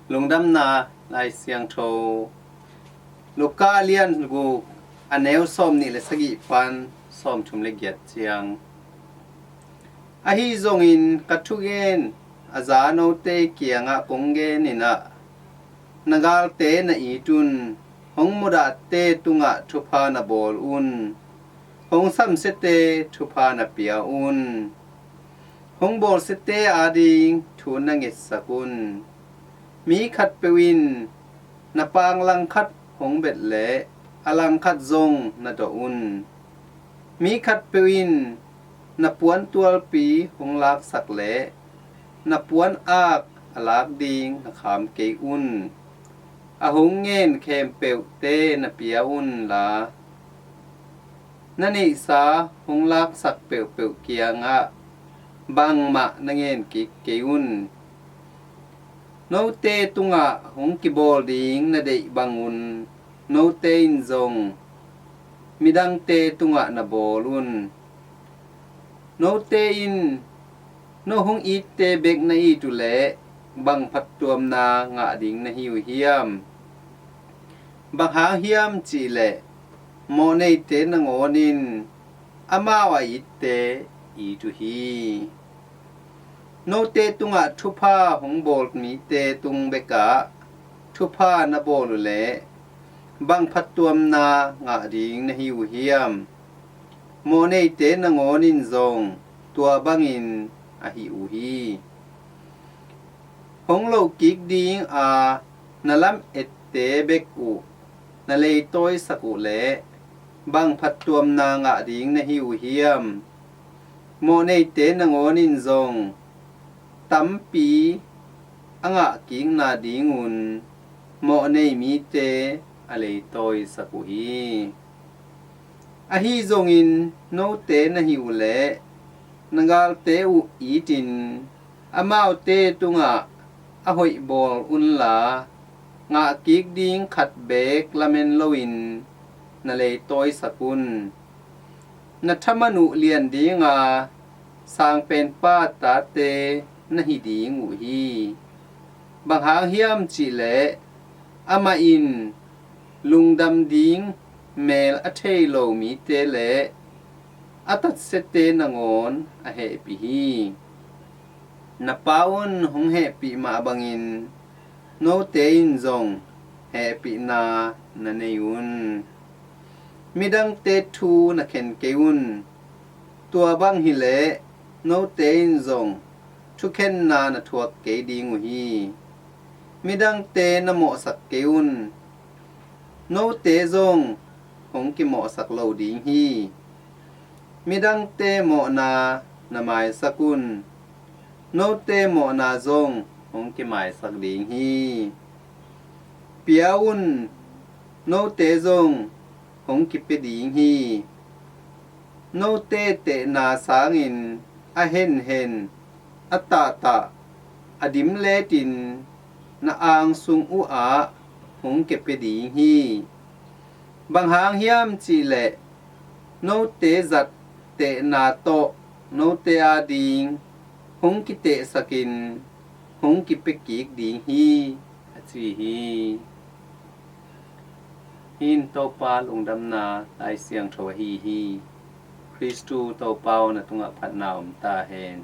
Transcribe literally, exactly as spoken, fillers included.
Lungdamna Lai Siangtho, Luka lian guk, a neu sawmnih le sagih pan sawmthum le giat ciang. Ahi zongin ka thugen a za note kiangah kong genin ah, na galte na it un, hong mudahte tungah thupha na bawl un, hong samsiate thupha na pia un, hong bawlsiate ading thu na ngetsak un. Mi khatpeuh in na paang langkhat hong bet leh a langkhat zong na dawh un. Mi khatpeuh in na puan tualpi hong laksak leh na puan ak a lak ding na kham kei un. A hong ngen khempeuhte na pia unla, na neihsa hong laksak peuhpeuh kiangah bangmah na ngen kik kei un. Note tungah hong kibawl ding na deih bangun note in zong midangte tungah na bawl un. Note in no hong itte bek na it uh leh bang phattuamna ngah ding na hi uh hiam? Bang hang hiam cihleh mawhneite nangawn in amau a itte it uh hi. Note tungah thupha hong bawl mite tung bekah thupha na bawl uh leh bang phattuamna ngah ding na hi uh hiam? Mawhneite nangawn in zong tua bangin a hih uh hi. Hong lohkik dinga na lam-ette bek uh na leitawisak uh leh bang phattuamna ngah ding na hi uh hiam? Mawhneite nangawn in zong tampi a ngahkikna dingun mawhnei mite a leitawisak uh hi. Ahi zongin note na hih uh leh na galte uh itin amaute tungah a hoih bawl unla, ngahkik ding khat beek lamen loin na leitawisak un. Na thaman uh lian dinga Sangpenpa tate na hi ding uh hi. Bang hang hiam cihleh amah in lungdam ding mel a thei lo mite le a tatsiate nangawn a hehpih hi. Na Pa un hong hehpih mah bangin note in zong hehpihna na nei un. Midangte thu na khen kei un. Tua bang hileh note in zong thukhenna na thuak kei ding uh hi. Midangte na mawhsak kei un. Note zong hong kimawhsak lo ding hi. Midangte mawhna na maisak un. Note mawhna zong hong kimaisak ding hi. Pia un, note zong hong kipia ding hi. Note tehna sangin a henhen, a tahtah, a dimletin na angsung uhah hong kipia ding hi. Bang hang hiam cihleh note zat tehna tawh note ading hong kitehsakin hong kipia kik ding hi, a ci hi. Hih in Topa lungdamna Lai Siangtho ahi hi. Khristu Topa aw, na tungah phatna om ta hen.